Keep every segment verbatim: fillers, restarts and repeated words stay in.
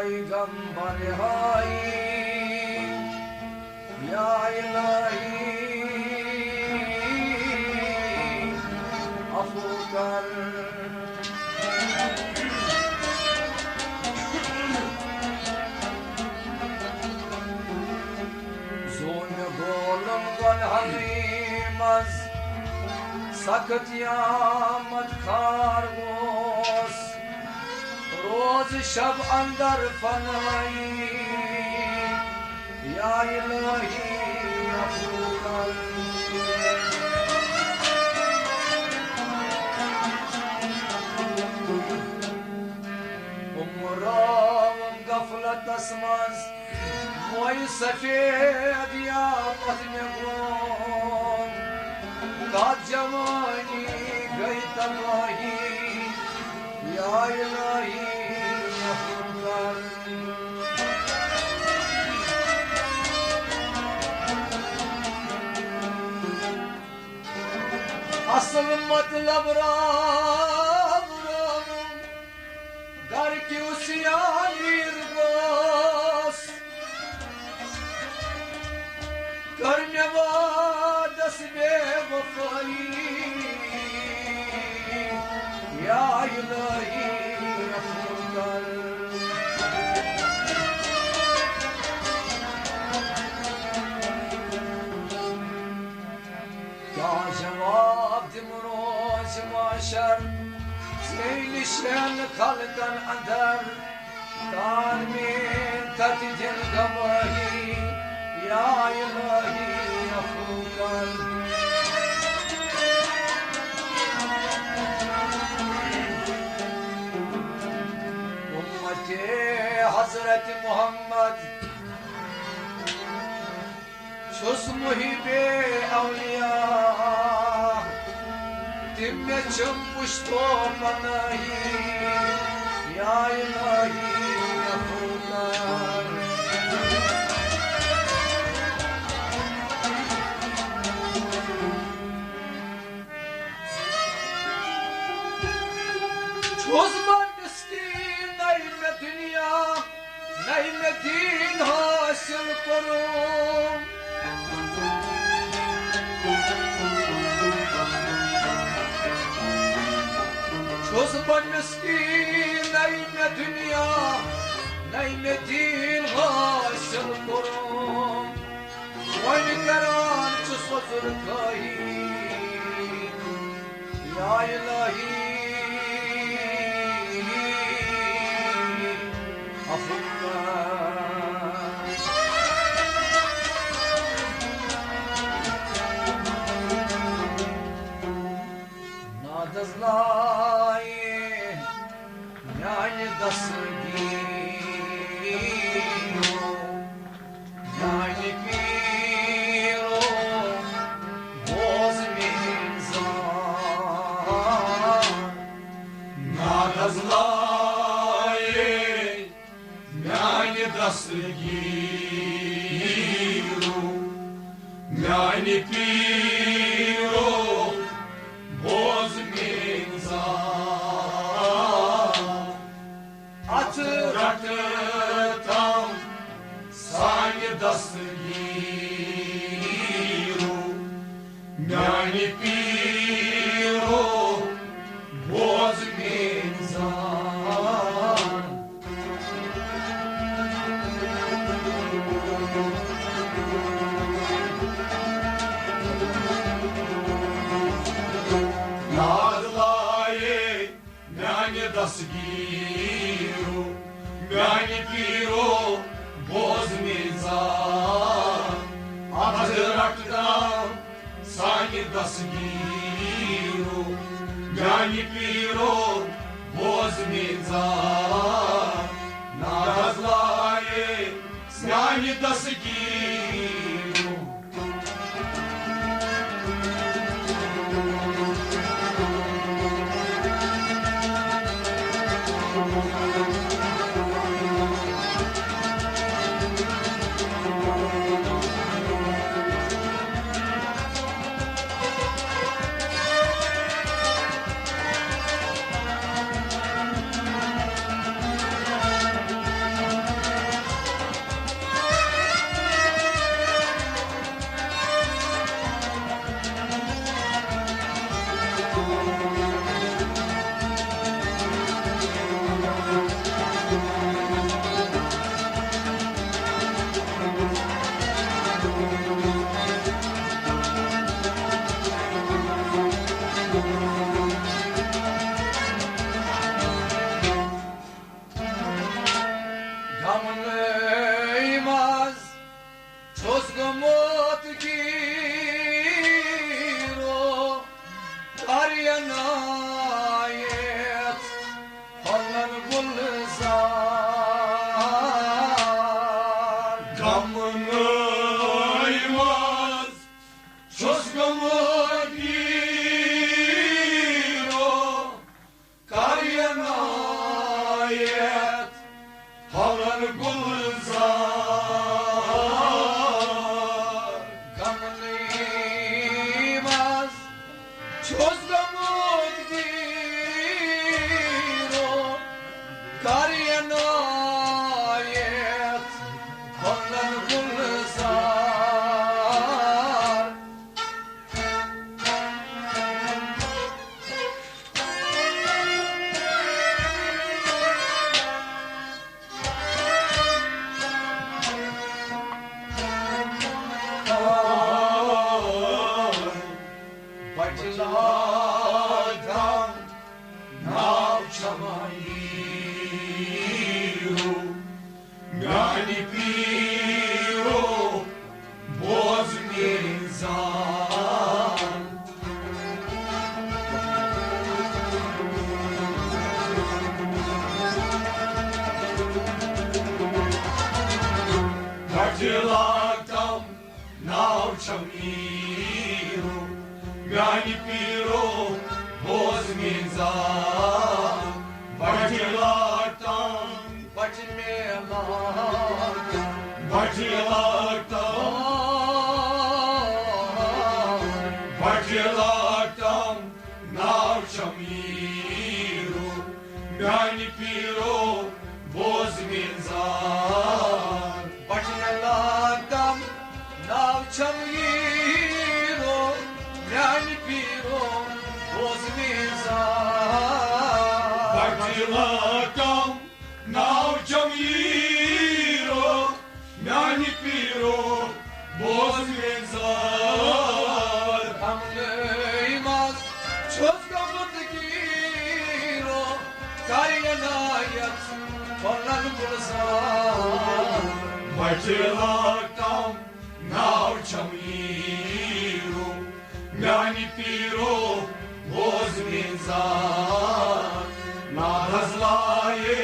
پیغمبر ہایی، یا الہی، عفو کر۔ زون گولم گنہنی مز سخت قیامت خار گوس۔ روز شب اندر فنائی، یا الہی عفو کر۔ عمرم غفلتس منز موی سفید یا پتھ مے گون، تتھ جوانی گئی تباہی، یا الہی رحم کر۔ اصل مطلب رام رام، گھر کیو سیاویر گوس۔ کر مےٚ وعدس بے وفٲیی، یا الہی رحم کر۔ کیا جواب دِمہٕ روز محشر، ژےٚ نِشن خلقن اندر؟ کر مےٚ تتہِ دِن گواہی، یا الہی عفو کر۔ امتِ حضرت محمد چھُس محب اولیاء، تِم مےٚ چھِم پُشتو پناہی، یا الہی عفو کر۔ چھُس بہٕ مسکین، نَے مےٚ دُنیا، نَے مےٚ دین حاصل کوٚرُم۔ چھُس بہٕ مسکین، نَے مےٚ دُنیا، نَے مےٚ دین حاصل کوٚرُم۔ وۄنۍ کران چھُس عذر خٲہی، یا الہی عفو کر۔ نادس لایے میانہِ دستگیٖرو، میانہِ پیٖرو، بوز میٲنۍ زار۔ نادس لایے میانہِ دستگیٖرو، میانہِ پیٖرو، بوز میٲنۍ زار۔ اتھ رٹتم سانہِ دستگیٖرو، میانہِ پیٖرو، بوز میٲنۍ زار۔ ناد لایے میانہِ دستگیٖرو، میانہِ پیٖرو، بوز میٲنۍ زار۔ اتھ رٹتم سانہِ دستگیٖرو، میانہِ پیٖرو، بوز میٲنۍ زار۔ ناد لایے میانہِ دستگیٖرو۔ شمیرو، میانہِ پیٖرو، بوز میٲنۍ زار۔ بٹہِ لاٹم، بٹہِ مےٚ لاٹم، بٹہِ لاٹم، بٹہِ لاٹم، ناو شمیرو، میانہِ پیٖرو، بوز میٲنۍ زار۔ بٹہِ لاٹم، ناو چھم ییٖرو، میانہِ پیٖرو، بوز میٲنۍ زار۔ بٹہِ لاٹم، ناو چھم ییٖرو، میانہِ پیٖرو، بوز میٲنۍ زار۔ حملے منٛز چھُس گوٚمُت گیٖرو، کر عنایت پنُن گُلزار۔ بٹہِ لاٹم، ناو چھم ییٖرو، میانہِ پیٖرو، بوز میٲنۍ زار۔ نادس لایے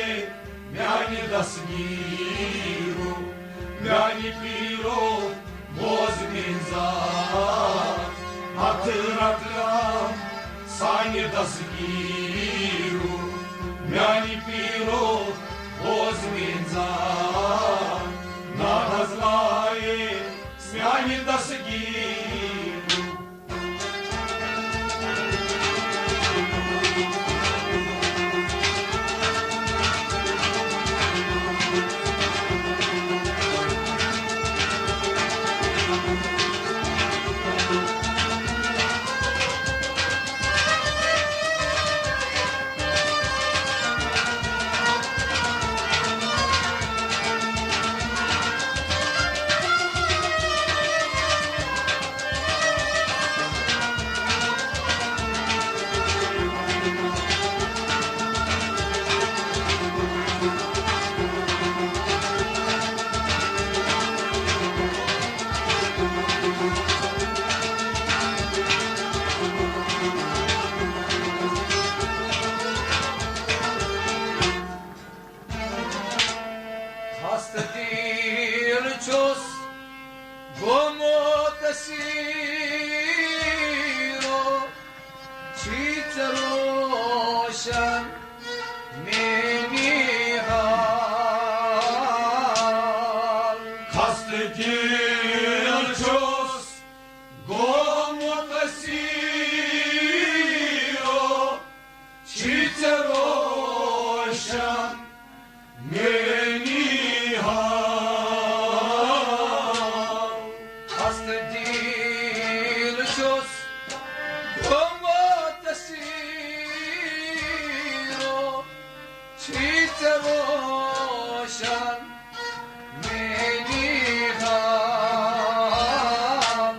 میانہِ دستگیٖرو، میانہِ پیٖرو، بوز میٲنۍ زار۔ اتھٕ رٹرام سانہِ دستگیٖرو، میانہِ پیٖرو، بوز میٲنۍ زار۔ نادس لایے میانہِ دستگیٖرو۔ ہست تیٖر چھُس گوٚمُت سیٖرو، چھی ژےٚ روشن میٛٲنی حال۔ خستہٕ دِل چھُس گوٚمُت سیٖرو، چھی ژےٚ روشن میٛٲنی حال۔ خستہٕ دِل چھُس گوٚمُت سیٖرو، چھی ژےٚ روشن میٛٲنی حال۔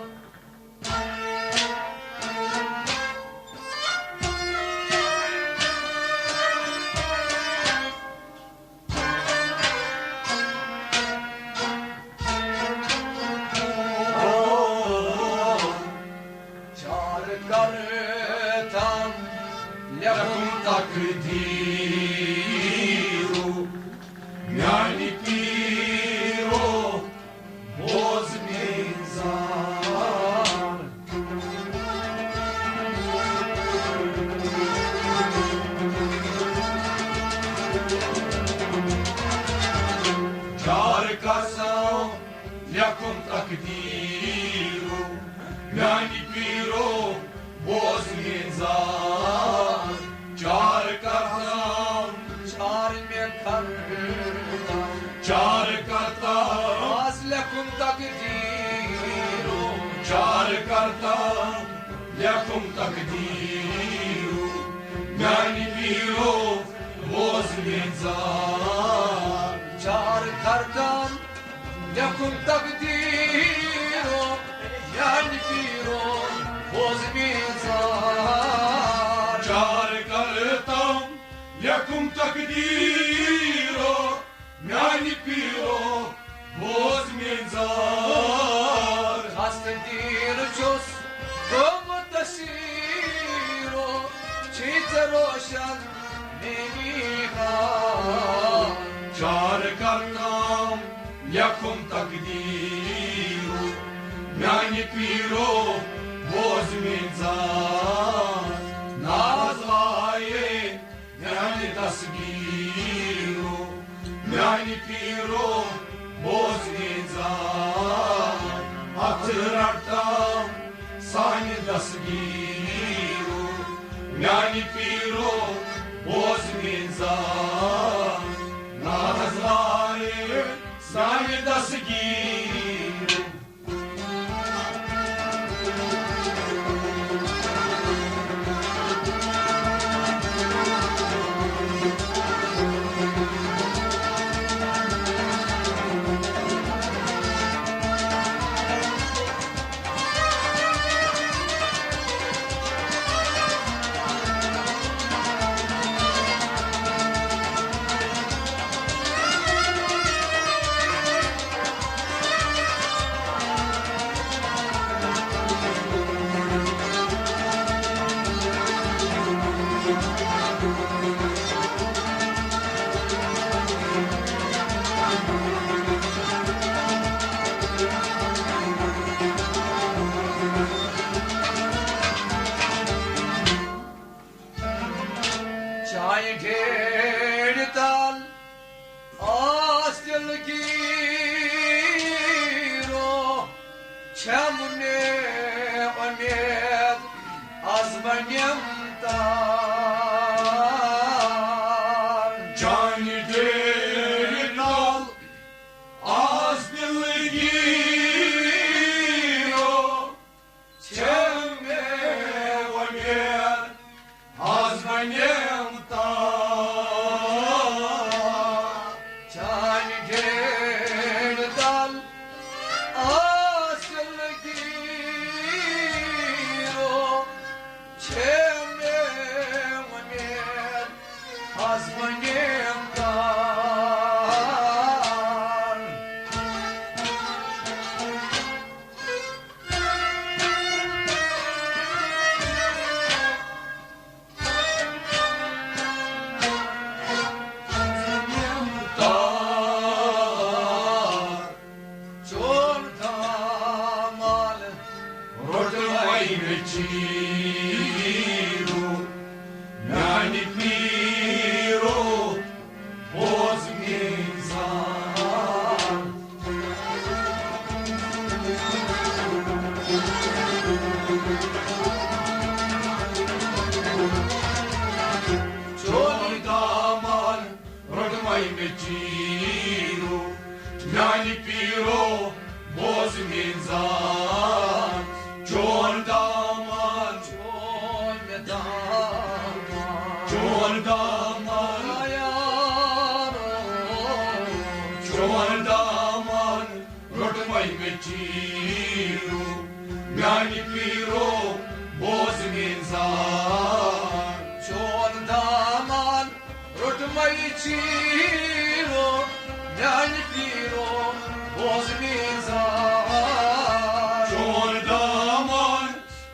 چار کرتم لیکھُن تقدیٖرو، میٛانہِ پیٖرو، بوز میٛٲنۍ زار۔ چار قسم لیکھُن تقدیٖرو، میٛانہِ پیٖرو، بوز میٛٲنۍ زار۔ چار قسم، چار مےٚ کرتم، چار کرتم، آز لیکھُن تقدیٖرو۔ چار کرتم لیکھُن تقدیٖرو، میٛانہِ پیٖرو، بوز میٛٲنۍ زار۔ چار کرتم لیکھُن تقدیٖرو، میٛانہِ پیٖرو، بوز میٛٲنۍ زار۔ چار کرتم لیکھُن تقدیٖرو، میٛانہِ پیٖرو، بوز میٛٲنۍ زار۔ خستہٕ دِل چھُس گوٚمُت سیٖرو، چھی ژےٚ روشن میٛٲنی حال۔ چار کرتم لیکھُن تقدیٖرو، میٛانہِ پیٖرو، بوز میٲنۍ زار، ناز لایے میانہِ دستگیٖرو، میانہِ پیٖرو، بوز میٲنۍ زار، اَتھٕ رَٹتام سانہِ دستگیٖرو، میانہِ پیٖرو، بوز میٲنۍ زار، ناز لایے میانہِ دستگیٖرو۔ چانہِ ڈیرِ تل آس تِلہٕ گیٖرو، چھَم مےٚ اُمید از بنیم تار۔ چانہِ ڈیرِ تل آس تِلہٕ گیٖرو، چھَم مےٚ وۄمید از بنیم تار۔ چانہِ ڈیرِ تل آس تِلہٕ گیٖرو، چھَم مےٚ وۄمید از بنیم تار۔ روٚٹ وۄنۍ مےٚ چیٖرو، میانہِ پیٖرو، بوز میٲنۍ زار۔ چون دامن روٚٹ وۄنۍ مےٚ چیٖرو، میانہِ پیٖرو، بوز میٲنۍ زار۔ چون دامن، چون دامن، چون دامن، چون دامن، روٚٹ وۄنۍ مےٚ چیٖرو، میانہِ پیٖرو، بوز میٲنۍ زار۔ چون دامن، روٚٹ مےٚ چیٖرو، میانہِ پیٖرو، بوز میٲنۍ زار۔ چون دامن،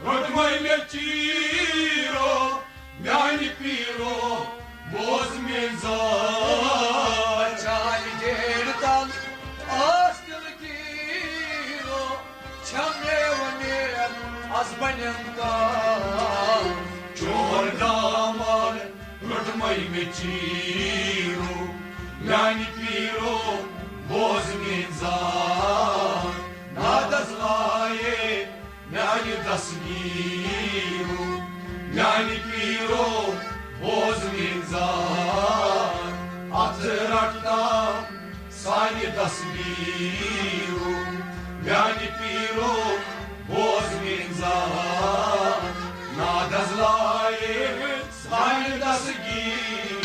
روٚٹ مےٚ چیٖرو، میانہِ پیٖرو، بوز میٲنۍ زار۔ چانہِ ڈیرِ تل آس تِلہٕ گیٖرو، چھَم مےٚ وۄمید از بنیم تار۔ چون دامن، روٚٹ مےٚ چیٖرو، میانہِ پیٖرو، بوز میٲنۍ زار۔ نادس لایے میانہِ دستگیٖرو، میانہِ پیٖرو، بوز میٲنۍ زار۔ اَتھٕ رَٹتام سانہِ دستگیٖرو، میانہِ پیٖرو، بوز میٲنۍ زار۔ نادس لایے سانہِ دستگیٖرو۔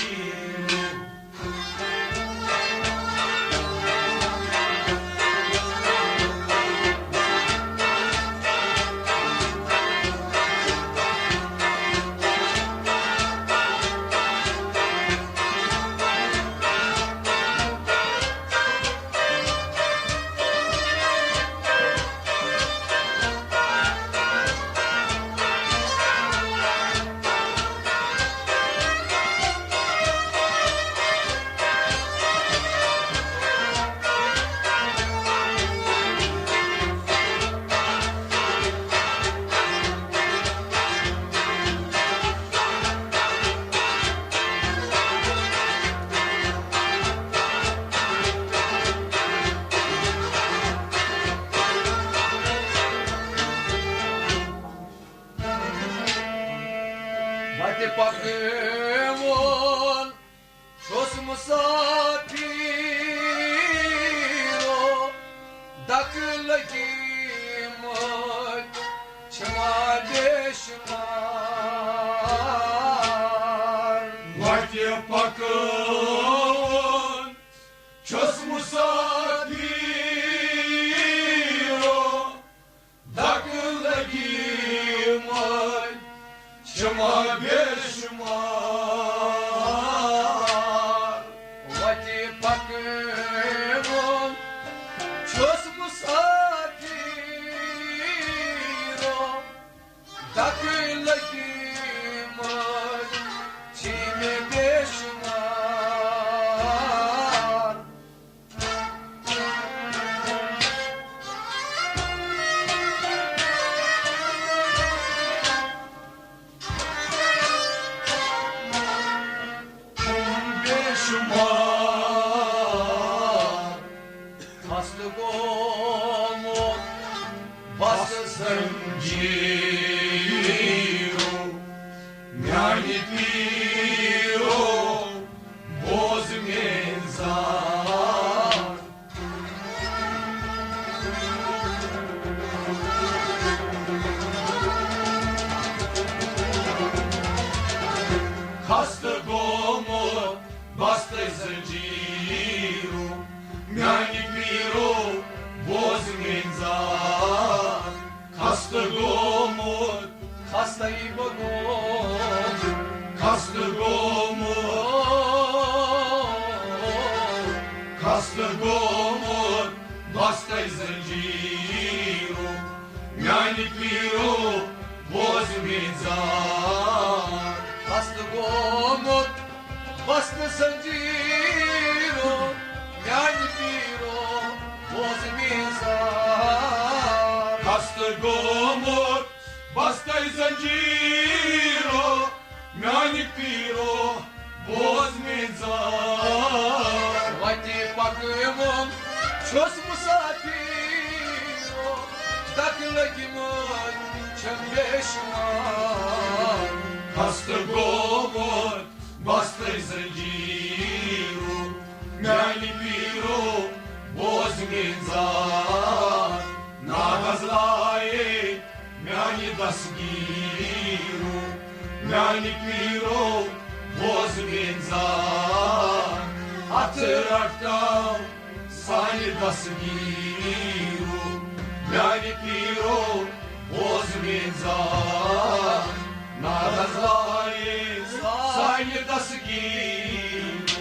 پکوُن چھُس مسافرو، دکہٕ لٔگۍ مٕتۍ چھِ ما بے شمار۔ وتہِ پکوُن چھُس مسافرو، دکہٕ لٔگۍ مٕتۍ چھِ ما بے شمار۔ وتہِ پکوُن چھُس مسافرو، دکہٕ لٔگۍ مٕتۍ چھِ مےٚ بے شمار۔ بے شمار۔ خستہٕ گوٚمُت بس زنجیرو، میانہِ پیرو، بوز میٲنۍ زار۔ خستہٕ گوٚمُت بستہٕ زنجیرو، میانہِ پیرو، بوز میٲنۍ زار۔ خستہٕ گوٚمُت، خستَے بہٕ گوٚمُت، خستہٕ گوٚمُت، خستہٕ گوٚمُت بستَے زنجیرو، میانہِ پیرو، بوز میٲنۍ زار۔ خستہٕ گوٚمُت بستہٕ زنجیرو، میانہِ پیرو، بوز میٲنۍ زار۔ خستہٕ گوٚمُت بستَے زنجیرو، میانہِ پیرو، بوز میٲنۍ زار۔ وتہِ پکوُن چھُس مسافرو، دکہٕ لٔگۍ مٕتۍ چھِم بے شمار۔ خستہٕ گوٚمُت بستَے زنجیرو، میانہِ پیرو، بوز میٲنۍ زار۔ ناگس لایے میانہِ دستگیرو، میانہِ پیرو، بوز میٲنۍ زار۔ اتھٕ رٹاو سانہِ دستگیرو، میانہِ پیرو، بوز میٲنۍ زار۔ ناگس لایے سانہِ دستگیرو۔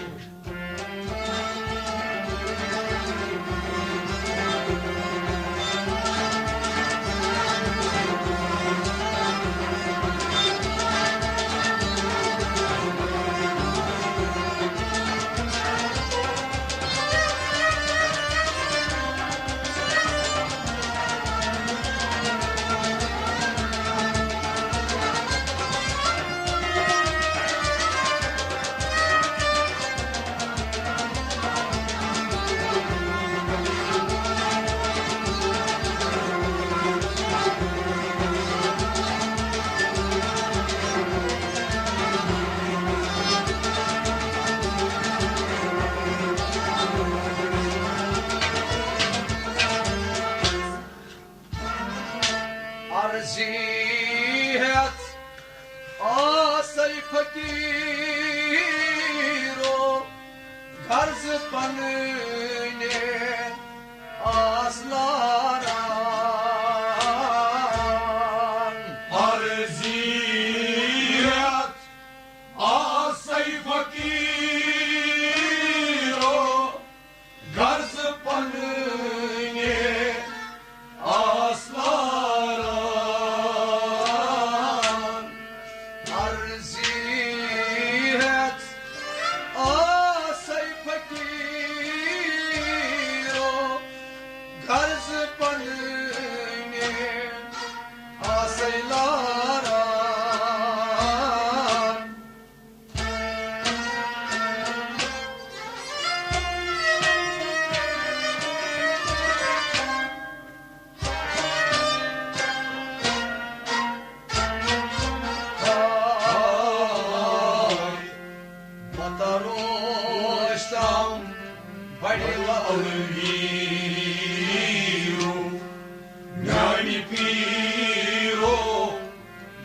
عرضی ہیتھ آسے فقیرو، غرض پننہِ آس لاران۔ عرضی ہیتھ آسے فقیرو، غرض پننہِ آس لاران۔ عرضی ہیتھ آسے فقیرو، غرض الویرو، میانہِ پیرو،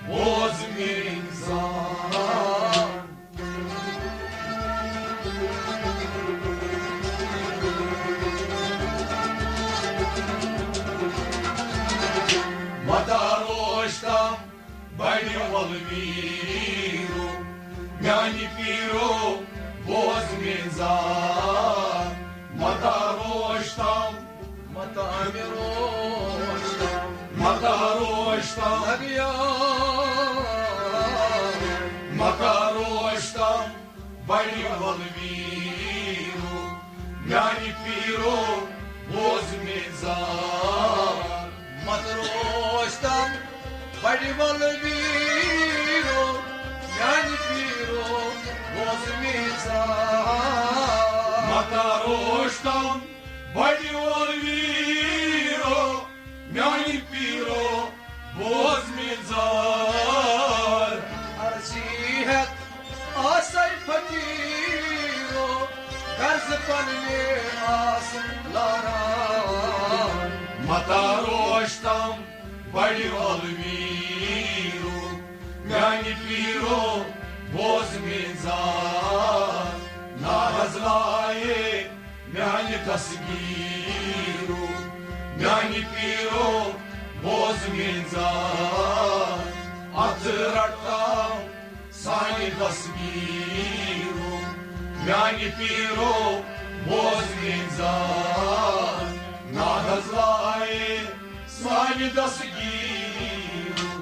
بوز میٲنۍ زان۔ مدار اوشتم بڑِ وۄلویٖرو، میانہِ پیٖرو، بوز میٲنۍ زار۔ مدار اوشتم، مدار اوشتم، مدار اوشتم، لگیا، مدار اوشتم۔ بڑِ وۄلویٖرو، میانہِ پیٖرو، بوز میٲنۍ زار۔ مدار اوشتم بڑِ وۄلویٖرو، میانہِ پیٖرو، بوز میٲنۍ زار۔ مدار اوشتم بڑِ وۄلویٖرو، میانہِ پیٖرو، بوز میٲنۍ زار۔ عرضی ہٮ۪تھ آسے فقیٖرو، قرض پننہِ آس لاران۔ مدار اوشتم بڑِ وۄلویٖرو، میانہِ پیٖرو، بوز میٲنۍ زار۔ ناز لایے میانہِ دستگیٖرو، میانہِ پیٖرو، بوز میٲنۍ زار۔ اتھ رٹتم سانہِ دستگیٖرو، میانہِ پیٖرو، بوز میٲنۍ زار۔ ناز لایے سانہِ دستگیٖرو۔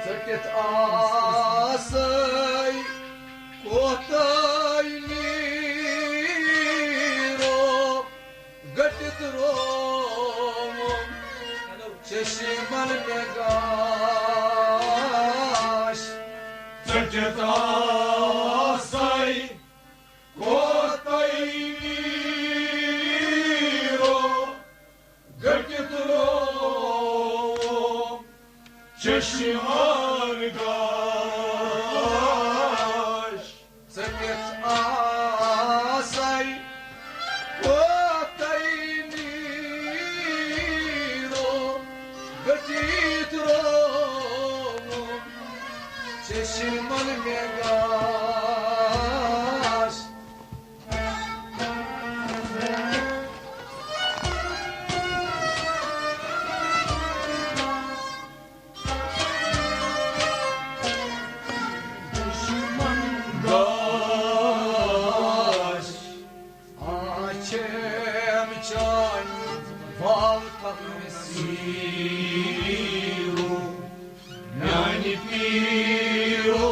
ژٔٹِتھ آسے کوتاہی نیٖرو، گٔٹِتھ رووُم چشمن مےٚ گاش۔ ژٔٹِتھ آسے کوتاہی نیٖرو، گٔٹِتھ رووُم چشمن گاش۔ ژٔٹِتھ آسے کوتاہی نیٖرو، گٔٹِتھ رووُم چشمن مےٚ گاش۔ دشمن گاش۔ آچھم چانہِ وال کم سیٖرو، میانہِ پیٖرو،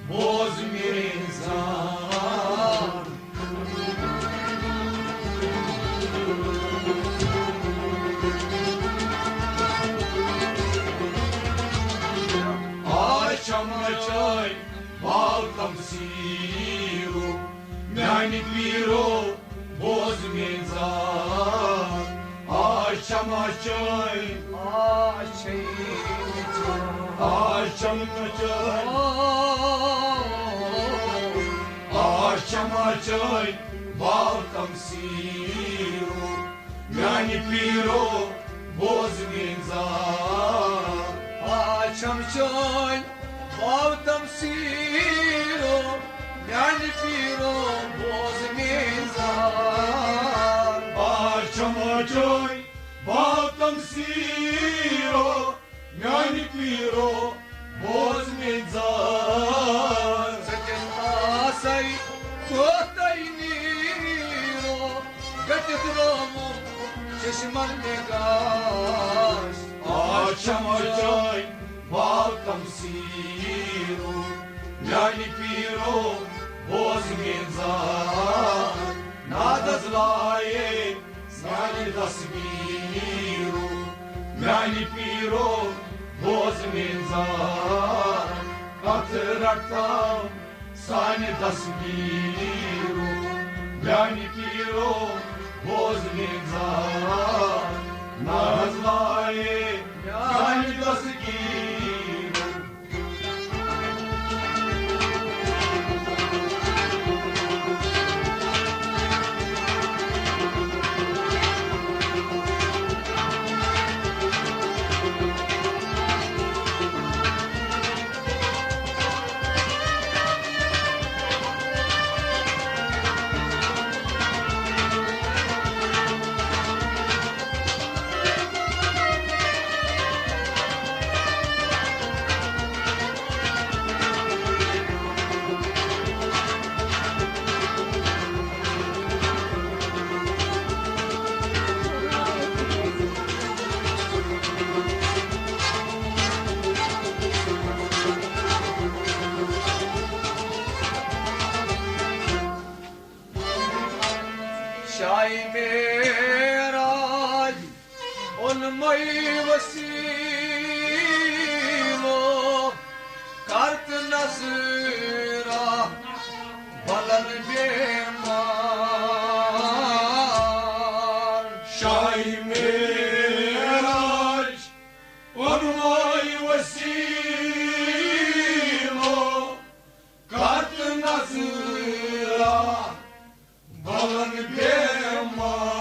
بوز میٲنۍ زار۔ آچھم چانہِ وال کم سیٖرو، میانہِ پیٖرو، بوز میٲنۍ زار۔ آچھم چانہِ، آچھم چانہِ، آچھم چانہِ، آچھم چانہِ وال کم سیٖرو، میانہِ پیٖرو، بوز میٲنۍ زار۔ آچھم چانہِ وال کم سیٖرو، میانہِ پیٖرو، بوز میٲنۍ زار۔ آچھم چانہِ وال کم سیٖرو، میانہِ پیٖرو بوز میٲنۍ زار۔ ژٕ کِتھ آسَے کھوتَے نیٖرو، گٔٹِتھ رومُت چشمن نگاش۔ آز چھم چٲنۍ بال تمسیٖرو۔ میانہِ پیٖرو بوز میٲنۍ زار۔ نادس لایے میانہِ دستگیٖرو، میانہِ پیٖرو بوز میٲنۍ زار۔ کتھ رٹتم سانہِ دستگیٖرو، میانہِ پیٖرو بوز میٲنۍ زار۔ نہ حظ لایے میانہِ دستگیٖرو۔ شاہی معراج اونمے وسیلو، کرت نظرہ بلن بیمار۔ شاہی معراج اونمے وسیلو، کرت نظرہ بلن بیمار۔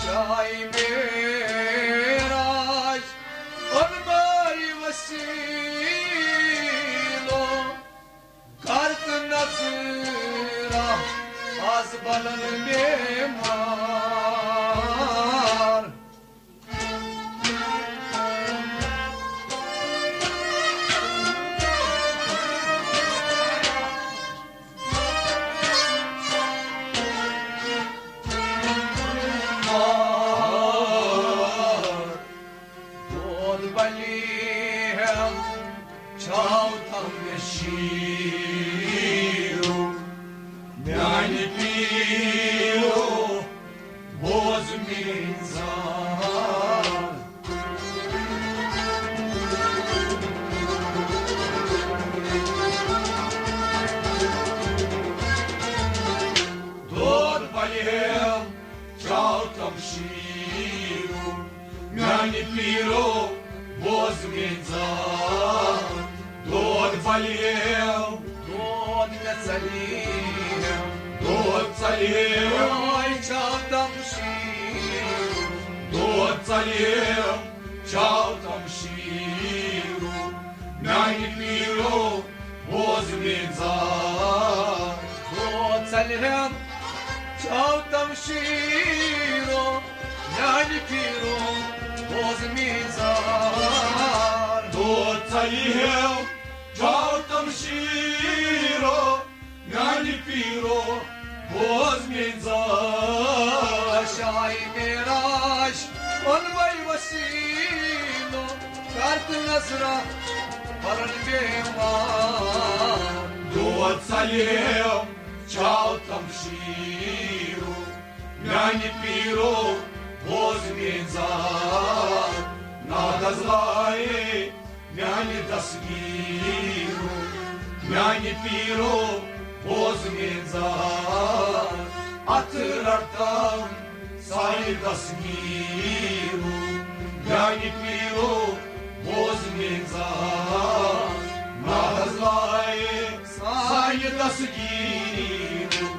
شاہی معراج اونمے وسیلو، کرت نظرہ از بلن بیمار۔ دود بلی ہم چھاو تم شیرو، میانہِ پیٖرو بوز میٲنۍ زار۔ دود بلیم چاو تم شیرو، میانہِ پیٖرو بوز میٲنۍ زار۔ دود بلیم، دود مےٚ ژلیم، دود ژلیم۔ آے چاو تم شیرو، دود ژلیم، چاو تم شیرو، میانہِ پیٖرو بوز میٲنۍ زار۔ دود ژلیم، چاو تم شیرو، میانہِ پیٖرو بوز میٲنۍ زار۔ دود ژلیم، چاو تم شیرو، میانہِ پیٖرو بوز میٲنۍ زار۔ شاہی معراج اونمے وسیلو، کرت نظرہ بلن بیمار۔ دود ژلیم، چاو تم شیرو، میانہِ پیٖرو بوز میٲنۍ زار۔ نادس لایے میانہِ دستگیٖرو، میانہِ پیٖرو بوز میٲنۍ زار۔ اتھ رٹتم سانہِ دستگیٖرو، میانہِ پیٖرو بوز میٲنۍ زار۔ نادس لایے سانہِ دستگیٖرو۔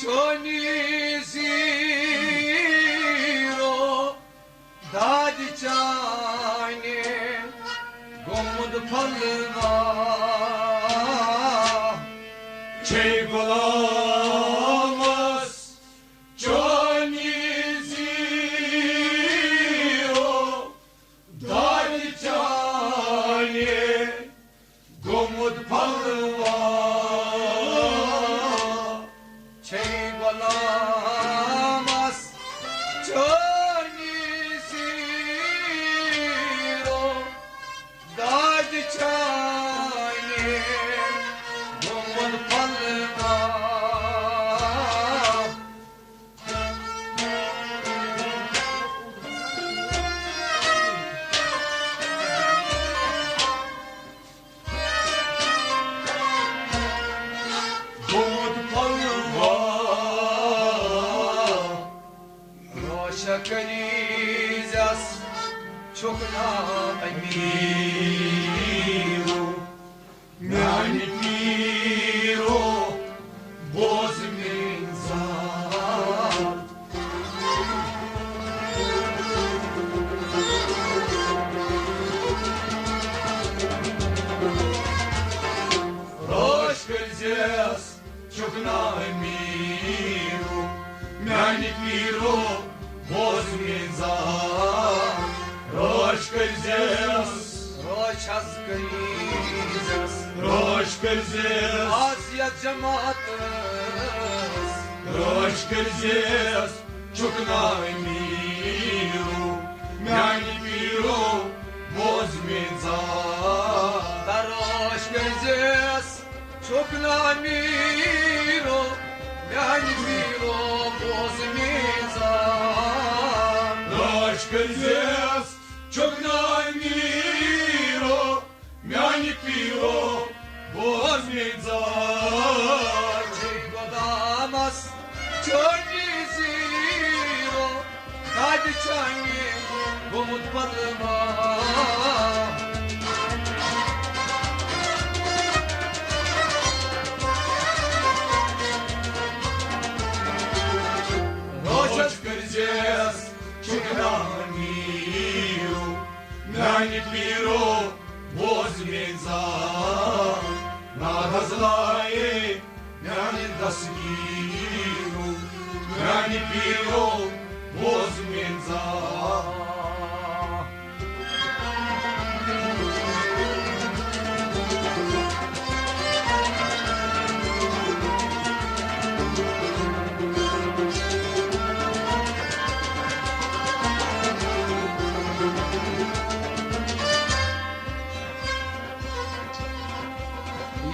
چٲنی زیٖرو دادِ چانہِ گوٚمُت پھۄلہٕ واہ۔ چھے غلامس چٲنی زیٖرو دادِ چانہِ گوٚمُت پھۄلہٕ واہ۔ چھے غلامس چٲنی زیٖرو دادِ چانہِ گوٚمُت پھۄلہٕ واہ۔ گوٚمُت پھۄلہٕ واہ۔ روشہ کریزس چھُکھ نا امیٖرو۔ میانہِ پیٖرو بوز میٲنۍ زال۔ روش کٔرزیس چھُکھ نا امیٖرو۔ میانہِ پیٖرو بوز میٲنۍ زال۔ روش کٔرزیس۔ روش حظ کٔرزیس۔ روش کٔرزیس۔ آز یتھ جماعتس۔ روش کٔرزیس۔ چھُکھ نا امیٖرو۔ میانہِ پیٖرو بوز میٲنۍ زال۔ روش کٔرزیس۔ چھُکھ نا امیٖرو، میانہِ پیٖرو بوز میٲنۍ زال۔ روش کٔرزیس۔ چھُکھ نا امیٖرو، میانہِ پیٖرو بوز میٲنۍ زال۔ چھے غلامس چٲنی زیٖرو دادِ چانہِ گوٚمُت پھۄلہٕ واہ۔ روش کٔرزیس چھُکھ نا امیٖرو، میانہِ پیٖرو بوز میٲنۍ زال۔ ناز لایے میانہِ دستگیٖرو، میانہِ پیٖرو بوز میٲنۍ زال۔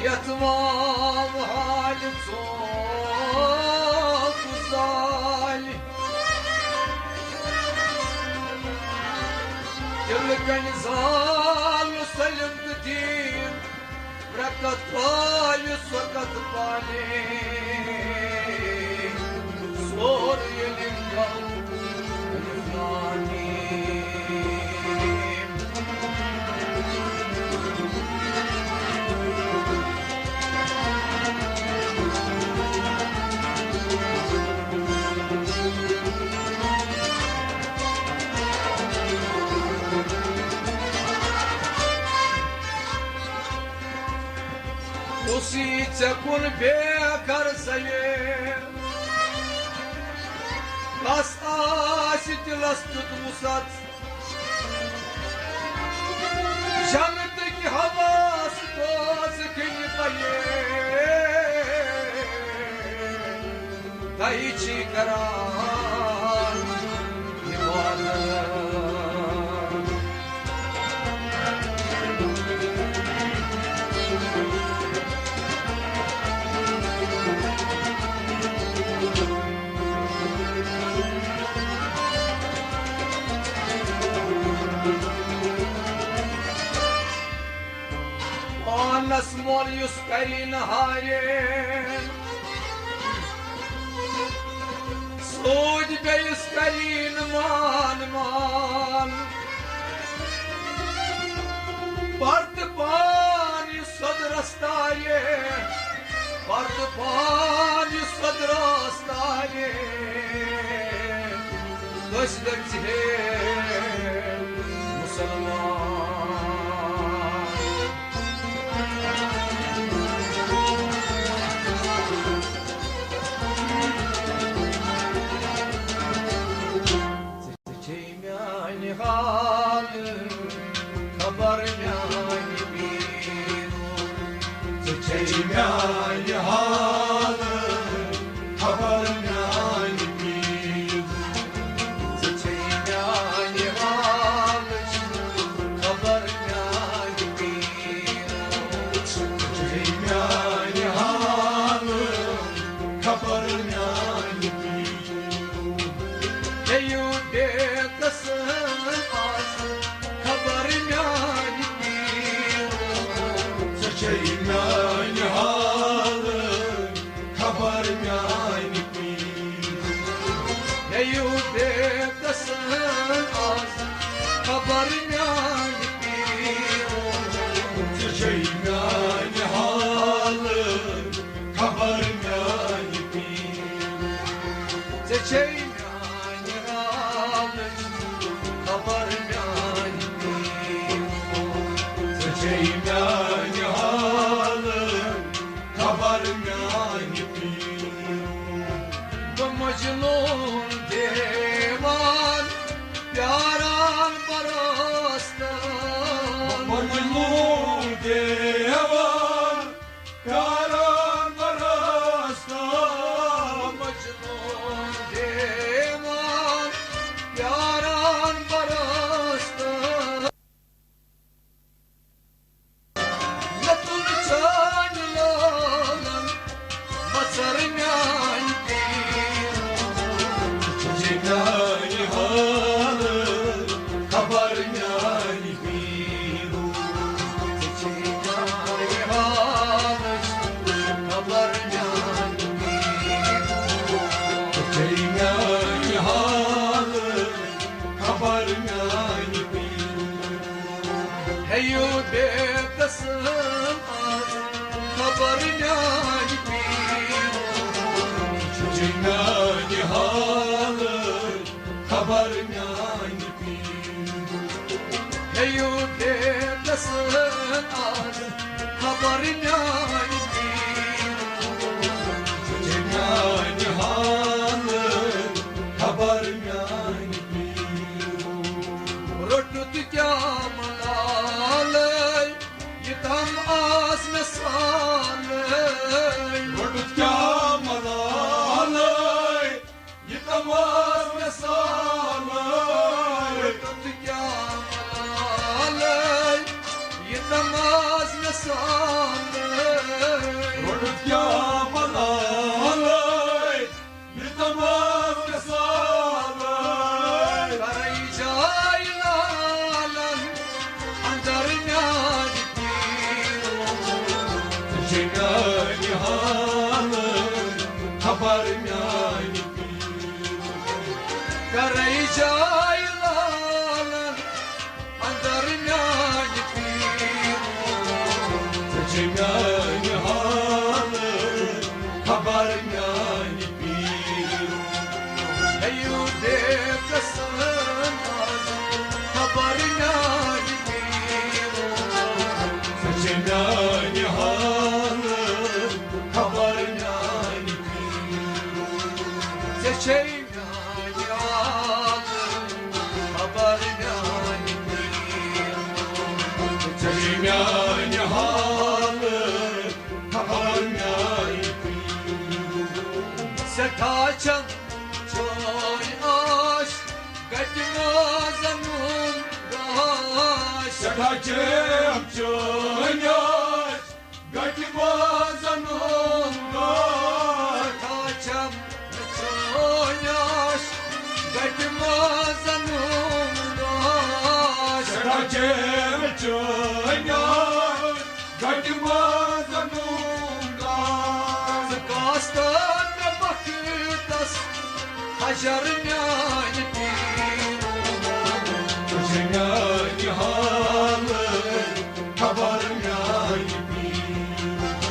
یتھ واو حالہِ ژوک زالہِ، تِلہٕ کنہِ زال سٲلِم تہٕ دیٖن، برکت پالہِ سۄ کتھ پالہِ، سورُے علم گوٚو الف لام میم۔ کُس یی ژےٚ کُن بے غرضے؟ کس آسہِ دِلس دیُتمُت سَتھ؟ جنتٕکۍ حواس دوزٕکٕنۍ پَیے، تۄہہِ چھی کران عبادت۔ پانس مول یُس کرِ نہٕ ہارے، سۭتۍ بیٚیِس کرِ نہٕ مان مان۔ پرتہٕ پان یُس سیوٚد رستارِ، پرتہٕ پان راستارے، کٲنٛسہِ دٔپۍ زِ ہے مُسلمان۔ ژےٚ چھے میانہِ حالہٕ خبر میانہِ پیٖرُک۔ ژےٚ چھے میانہِ حالہٕ خبر میانہِ پیٖرُک۔ ژےٚ چھے میانہِ حالٕچ خبر میانہِ پیٖرُک۔ ژےٚ چھے میانہِ حالہٕ خبر میانہِ پیٖرُک۔ ہیٚیِو بے قسم آز خبر میانہِ پیٖرُک۔ ژےٚ چھے میانہِ حالہٕ خبر میانہِ پیٖرُک۔ ہیٚیِو بے قسم آز خبر میانہِ پیٖرُک۔ ژےٚ چھے میانہِ حالہٕ خبر میانہِ پیٖرُک۔ ژےٚ چھے میانہِ حالٕچ خبر میانہِ پیٖرُک۔ ژےٚ چھے میانہِ حالٕچ خبر میانہِ پیٖرُک۔ بہٕ مجنون دیوان پیاران پرستان۔ بہٕ مجنون دیوان پیاران پرستان۔ مجنون دیوان پیاران پرستان۔ مےٚ تُل چانہِ لالن مژر میانہِ پیٖرُک۔ ژےٚ چھے میانہِ حالہٕ خبر میانہِ پیٖرُک۔ ژےٚ چھے میانہِ حالٕچ خبر میانہِ پیٖرُک۔ ژےٚ چھے میانہِ حالہٕ خبر میانہِ پیٖرُک۔ ہیٚیِو بے قسم آز خبر میانہِ پیٖرُک۔ ژےٚ چھے میانہِ حالٕچ خبر میانہِ پیٖرُک۔ ہیٚیِو بے قسم آز خبر میانہِ پیٖرُک۔ ژےٚ چھے میانہِ حالٕچ خبر میانہِ پیٖرُک۔ روٚٹُتھ کیٛاہ ملالے، یہِ تام آس مےٚ سالے۔ روٚٹُتھ کیٛاہ ملالے، یہِ تام آس مےٚ سالے۔ روٚٹُتھ کیٛاہ ملالے، یہِ تام آس مےٚ سالے۔ روٚٹُتھ کیٛاہ ملالے، یہِ تام آس مےٚ سالے۔ کرے جاے لالن اندر میانہِ پیٖرُک۔ ژےٚ چھے میانہِ حالٕچ خبر میانہِ پیٖرُک۔ کرے جاے لالن اندر میانہِ پیٖرُک۔ ژےٚ چھے میانہِ حالٕچ خبر میانہِ پیٖرُک۔ ہیٚیِو بے قسم آز خبر میانہِ پیٖرُک۔ ژےٚ چھے میانہِ حالٕچ خبر میانہِ پیٖرُک۔ ژےٚ چھے میانہِ حالہٕ خبر میانہِ پیٖرُک۔ ژےٚ چھے میانہِ حالہٕ خبر میانہِ پیٖرُک۔ سٮ۪ٹھاہ چھم چٲنۍ آش، گَتہِ منٛز نوٗن گاش۔ سٮ۪ٹھاہ چھم چٲنۍ آش، گَتہِ منٛز نوٗن گاش۔ سٮ۪ٹھاہ چھم چٲنۍ آش، گَتہِ منٛز نوٗن گاش۔ سٮ۪ٹھاہ چھم چٲنۍ آش، گَتہِ منٛز نوٗن گاش۔ ژٕ کاستن مےٚ بختس اجر میانہِ پیٖرُک۔ ژےٚ چھے میانہِ حالٕچ خبر میانہِ پیٖرُک۔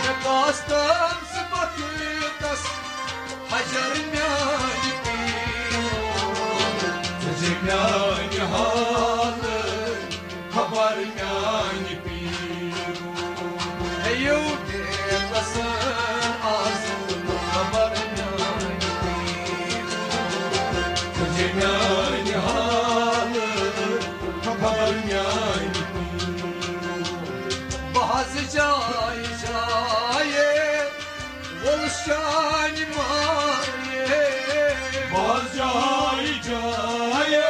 مےٚ کاستن ژٕ بختس شانہِ مایہِ۔ بس جایہِ جایہِ،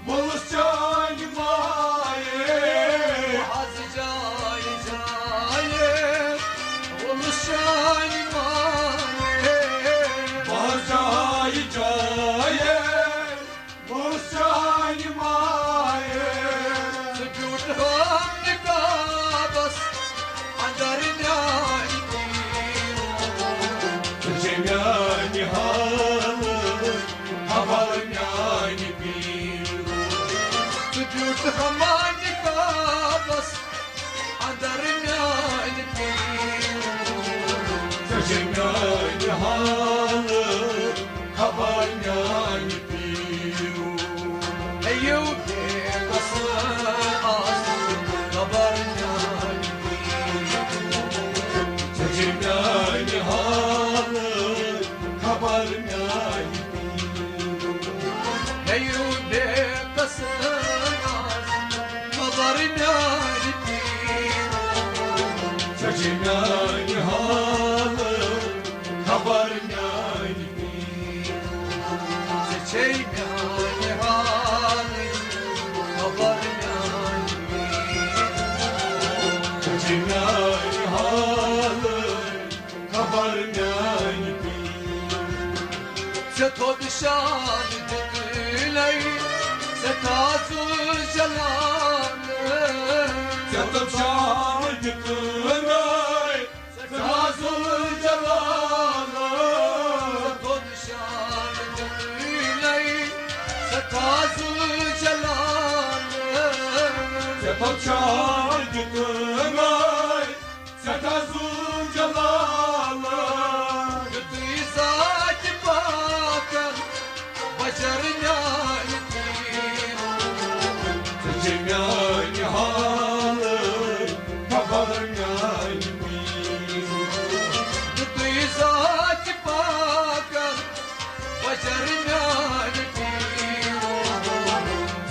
بس چانہِ مایہِ۔ بس جایہِ جایہِ، بس شانہِ مایہِ۔ بس جایہِ جایہِ، بس چانہِ مایہِ۔ ژٕ بیوٗٹھ ہم نقابس اندر میانہِ پیٖرو۔ ژٕ چھے میانہِ حالہٕ خبر میانہِ پیٖرو۔ ژٕ بیوٗٹھ ہم نقابس اندر میانہِ پیٖرو۔ ژےٚ چھے میانہِ حالہٕ خبر میانہِ پیٖرو۔ ہیٚیِو بے کس آسُن خبر میانہِ پیٖرو۔ ژےٚ چھے میانہِ حالہٕ خبر میانہِ پیٖرو۔ ہیٚیِو بے کس آسُن خبر میانہِ پیٖرو۔ ژےٚ چھے میانہِ حالہٕ خبر میانہِ پیٖرو۔ ژےٚ چھے میانہِ حالٕچ خبر میانہِ پیٖرو۔ ژےٚ چھے میانہِ حالٕچ خبر میانہِ پیٖرو۔ ژےٚ تھوٚد شان دِتُے سٮ۪ٹھاہ ذوالجلال۔ ژےٚ تھوٚد شان دِتُے سٮ۪ٹھاہ ذوالجلال۔ ژےٚ تھوٚد شان دِتُے سٮ۪ٹھاہ ذوالجلال۔ ژےٚ تھوٚد شان دِتُے سٮ۪ٹھاہ ذوالجلال۔ یُتُے ذاتِ پاکن بشر میانہِ پیٖرو۔ ژےٚ چھے میانہِ حالہٕ خبر میانہِ پیٖرو۔ یُتُے ذاتِ پاکن بشر میانہِ پیٖرو۔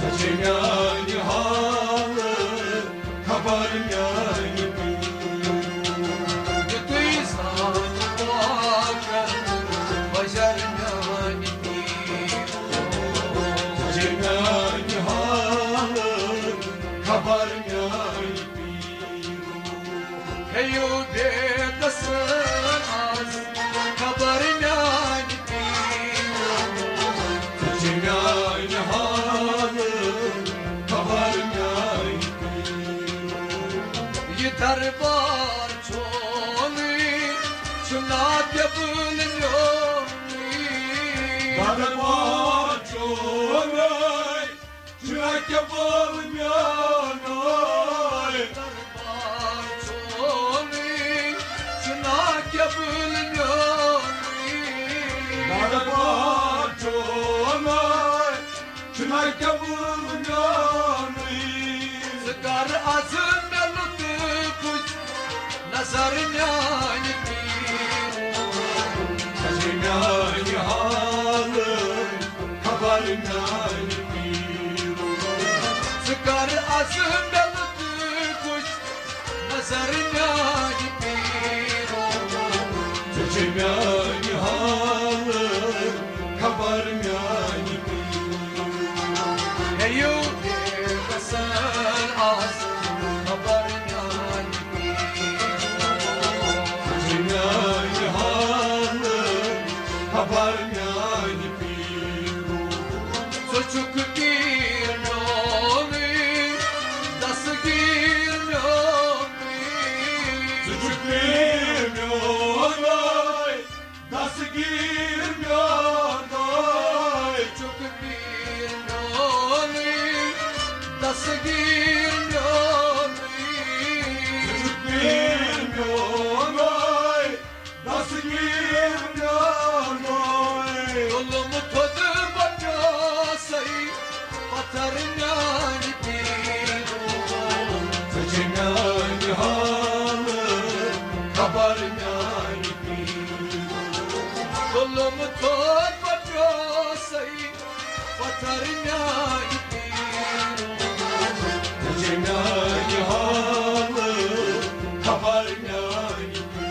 ژےٚ چھے میانہِ حالہٕ خبر میانہِ پیٖرو۔ یُتُے ذاتِ پاکن بشر میانہِ پیٖرو۔ ژےٚ چھے میانہِ حالہٕ خبر میانہِ پیٖرو۔ ہیٚیِو بے کس آسُن خبر میانہِ پیٖرو۔ ژےٚ چھے میانہِ حالہٕ خبر میانہِ پیٖرو۔ یہِ دربار چونُے چھُ ناقبل میونُے۔ دربار چونُے چھُ ناقبل میونُے۔ دربار چونُے چھُ ناقبل میونُے۔ دربار چونُے چھُ ناقبل میونُے۔ ژٕ کر از مےٚ لطفٕچ نظر میانہِ پیٖرو۔ ژےٚ چھے میانہِ حالہٕ خبر میانہِ پیٖرو۔ ژٕ کر از مےٚ لطفٕچ نظر میانہِ پیٖرو۔ ژےٚ چھے میانہِ حالہٕ خبر میانہِ پیٖرو۔ ہیٚیِو بے کس آسُن خبر میانہِ پیٖرو۔ ژےٚ چھے میانہِ حالہٕ خبر میانہِ پیٖرو۔ ژٕ چھُکھ پیٖر میونُے، دستگیٖر میونُے۔ ژٕ چھُکھ پیٖر میونُے، دستگیٖر میونُے۔ ژٕ چھُکھ پیٖر میونُے، دستگیٖر میونُے۔ ژٕ چھُکھ پیٖر میونُے، دستگیٖر میونُے۔ ظُلم تھوٚد بچوسَے پتھر میانہِ پیٖرو۔ ژےٚ چھے میانہِ حالہٕ خبر میانہِ پیٖرو۔ ظُلم تھوٚد بچوسَے پتھر میانہِ پیٖرو۔ ژےٚ چھے میانہِ حالہٕ خبر میانہِ پیٖرو۔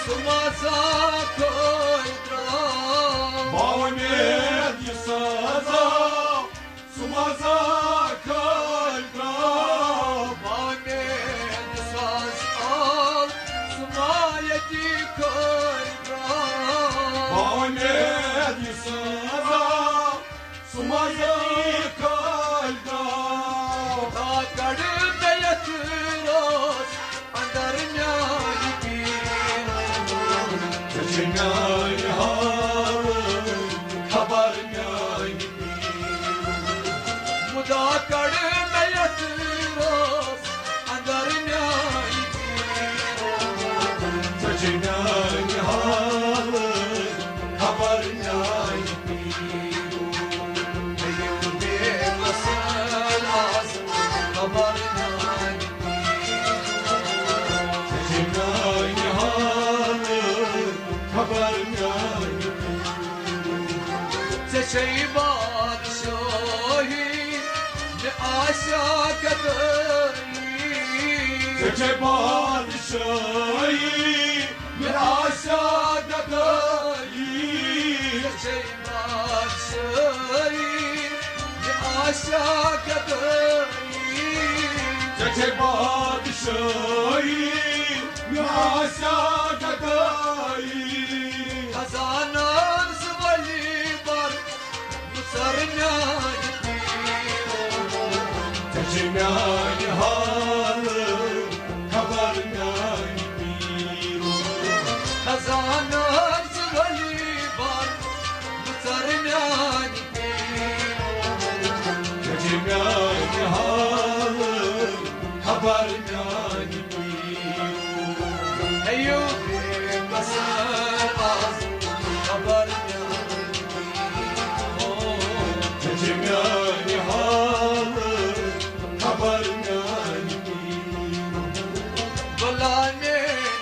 سُہ مزاق کھٲلۍ ترٛاو۔ باوۄمید یہِ سزا، سُہ مزاق کھٲلۍ ترٛاو۔ باوۄمید یہِ سزا آو، سُہ ما ییٚتی کھٲلۍ ترٛاو۔ باوۄمید یہِ سزا، سُہ مزاق کھٲلۍ ترٛاو۔ خدا کڑ مےٚ یتھ رٲژ اندر میانہِ پیٖرو۔ ژےٚ چھے میانہِ حالٕچ خبر میانہِ پیٖرو۔ خدا کڑ مےٚ یتھ رٲژ اندر میانہِ پیٖرو۔ ژےٚ چھے میانہِ حالٕچ خبر میانہِ پیٖرو۔ مےٚ یِم بے مثال آسہٕ خبر میانہِ پیٖرو۔ ژےٚ چھے میانہِ حالٕچ خبر میانہِ پیٖرو۔ ژےٚ چھے بادشاہی، مےٚ آسیا گدٲیی۔ ژےٚ چھے بادشاہی، مےٚ آسیا گدٲیی۔ ژےٚ چھے بادشاہی، مےٚ آسیا گدٲیی۔ ژےٚ چھے بادشاہی، مےٚ آسیا گدٲیی۔ خزانس ولی بر، مُژر میانہِ پیٖرو۔ ژےٚ چھے میانہِ حالٕچ خبر میانہِ پیٖرو۔ خزانس ولی بر، مُژر میانہِ پیٖرو۔ ژےٚ چھے میانہِ حالٕچ خبر میانہِ پیٖرو۔ ہیو بے مثال آز خبر میانہِ پیٖرو۔ ژےٚ چھے میانہِ حالٕچ خبر میانہِ پیٖرو۔ غلامِ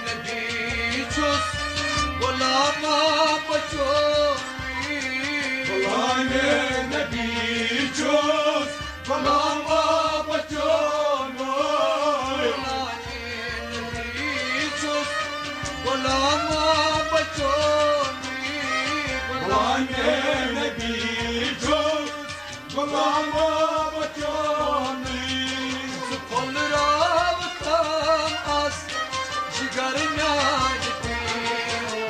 نبی چھُس، غلامہ بچومی۔ غلامِ نبی چھُس، غلامہ بچومی۔ غلامِ نبی چھُس، غلامہ بچومی۔ غلامِ نبی چھُس، غلامہ بچومی۔ ژٕ پھۄلراو تام آز جگر میانہِ پیٖرو۔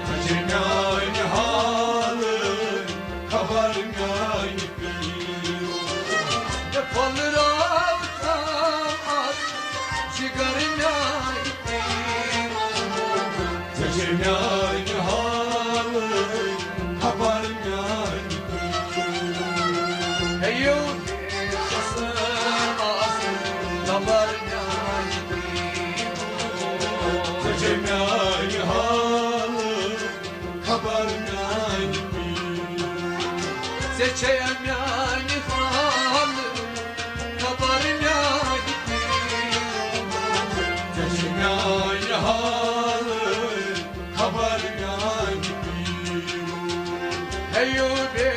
ژےٚ چھے میانہِ حالٕچ خبر میانہِ پیٖرو۔ مےٚ پھۄلراو تام آز جگر میانہِ پیٖرو۔ ژےٚ چھے میانہِ حالٕچ خبر میانہِ پیٖرو۔ ہیو بے مثال آز خبر میانہِ پیٖرو۔ ژےٚ چھے میانہِ حالٕچ خبر میانہِ پیٖرو۔ ژےٚ چھے میانہِ حالٕچ خبر میانہِ پیٖرو۔ ژےٚ چھے میانہِ حالٕچ خبر میانہِ پیٖرو۔ ہیو بے